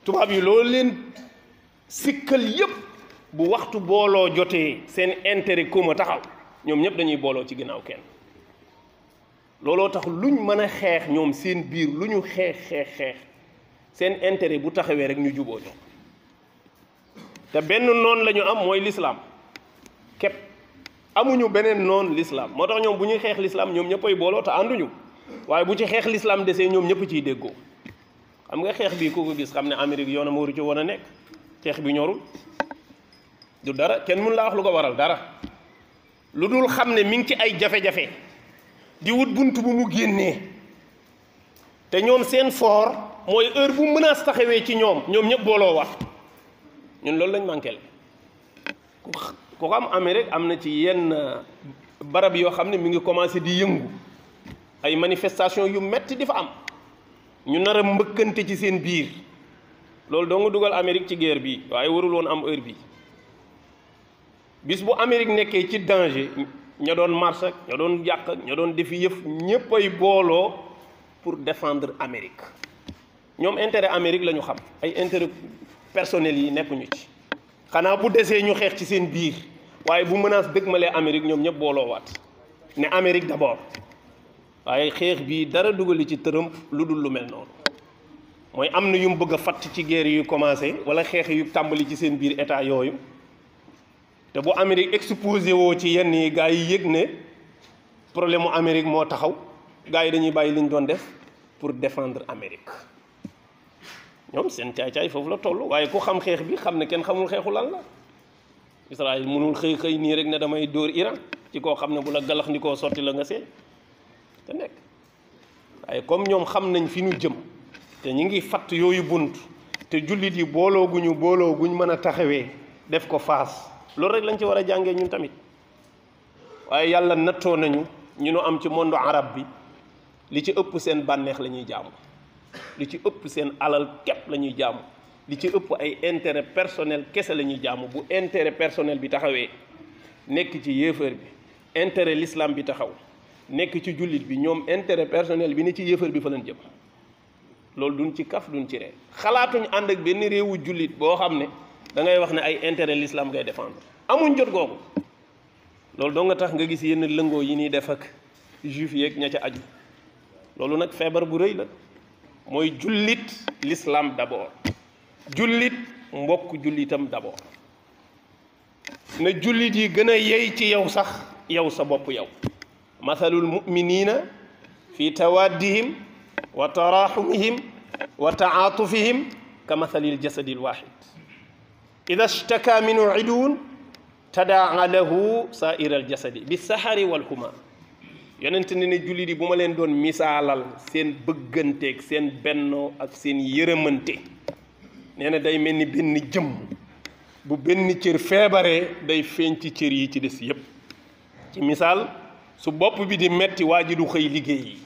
tubaab yi loolu leen sikkal yépp bu waxtu booloo jotee seen intérêt commun taxaw ñoom ñëpp dañuy booloo ci ginnaaw kenn looloo tax luñ mën a xeex ñoom seen biir lu ñu xeex seen intérêt bu taxawee rek ñu juboo ñoom te benn noon la ñu am mooy l'islam képp amuñu beneen noon l'islam moo tax ñoom bu ñuy xeex l'islam ñoom ñëppay booloo te ànduñu waaye bu ci xeex l'islam desee ñoom ñëpp ciy déggoo xam nga xeex bi ku ko gis xam ne Amérique yoonam waru ci woon a nekk xeex bi ñorul du dara kenn mun laa wax lu ko waral dara lu dul xam ne mi ngi ci ay jafe-jafe di wut bunt bu mu génnee te ñoom seen fort mooy heure bu menace taxawee ci ñoom ñëpp booloo wax ñun loolu lañ manqué ku ko am Amérique am na ci yenn barab yoo xam ne mi ngi commencé di yëngu ay manifestation yu metti di fa am ñu nar a mbëkkante ci seen biir loolu doo nga dugal Amérique ci guerre bi waaye warul woon am heure bi bis bu Amérique nekkee ci danger ña doon marche ak ña doon yàq ak ña doon defi yëf ñëpp ay booloo pour défendre Amérique ñoom intérêt Amérique la ñu xam ay intérêt personnel yi nekkuñu ci xanaa bu desee ñu xeex ci seen biir waaye bu menace dëgmalee Amérique ñoom ñëpp booloo waat ne Amérique d'abord waaye xeex bii dara dugali ci Trump lu dul lu mel noonu mooy am na yu mu bëgg a fatt ci guerre yu commencé wala xeex yu tàmbali ci seen biir état yooyu te bu Amérique exposé woo ci yenn yi gars yi yëg ne problème mu Amérique moo taxaw gars yi dañuy bàyyi li ñu doon def pour défendre Amérique ñoom seen caay-caay foofu la toll waaye ku xam xeex bi xam ne kenn xamul xeexu lan la Israël mënul xëy nii rek ne damay dóor Iran ci koo xam ne bu la galax ndikoo sotti la nga seey te nekk waaye comme ñoom xam nañ fi ñu jëm te ñu ngi fatt yooyu bunt te jullit yi booloo guñ mën a taxawee def ko faas loolu rek lañ ci war a jàngee ñun tamit waaye yàlla nattoo nañu ñu am ci monde arab bi li ci ëpp seen bànneex la ñuy jaamu li ci ëpp seen alal képp la ñuy jaamu li ci ëpp ay intérêt personnel kese la ñuy jaamu bu intérêt personnel bi taxawee nekk ci yéefar bi intérêt l'islam bi taxaw nekk ci jullit bi ñoom intérêt personnel bi ni ci yéefar bi fa lañ jëm loolu duñ ci kaf duñ ci ree xalaatuñ ànd ak benn réewu jullit boo xam ne da ngay wax ne ay intérêt l'islam ngay défendre amuñ jot googu loolu doo nga tax nga gis yenn lëngoo yi ñuy def ak juif yeeg ña ca aju loolu nag feebar bu rëy la mooy jullit l'islam d'abord jullit mbokk jullitam d'abord na jullit yi gën a yey ci yow sax yow sa bopp yow mathalul mu'minina fi tawaddihim wa taraxumihim wa taatufihim ka mathalil jasadil wahid ida shtaka minhu iduwun tadaa lahu saa'ira al jasadi bi sahari wal huma yonent ne jullit yi bu ma leen doon misaalal seen bëgganteeg seen bennoo ak seen yërëmante nee na day mel ni benn jëmm bu benn cër feebaree day feeñ ci cër yi ci des yépp ci misaal su bopp bi di metti waa ji du xëy liggéey yi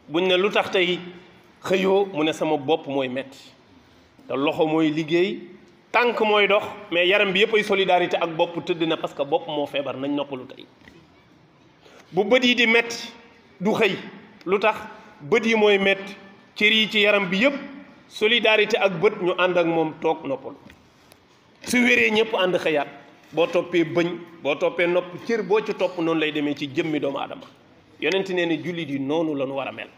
buñ ne lu tax tey xëyoo mu ne sama bopp mooy metti te loxo mooy liggéey tànk mooy dox mais yaram bi yëpp ay solidarité ak bopp tëdd na parce que bopp moo feebar nañ noppalu tey bu bët yi di metti du xëy lu tax bët yi mooy metti cër yi ci yaram bi yëpp solidarité ak bët ñu ànd ak moom toog noppalu su wéree ñëpp ànd xëyaat boo toppee bëñ boo toppee nopp cër boo ci topp noonu lay demee ci jëmmi doomu aadama yonent nee ne jullit yi noonu la ñu war a mel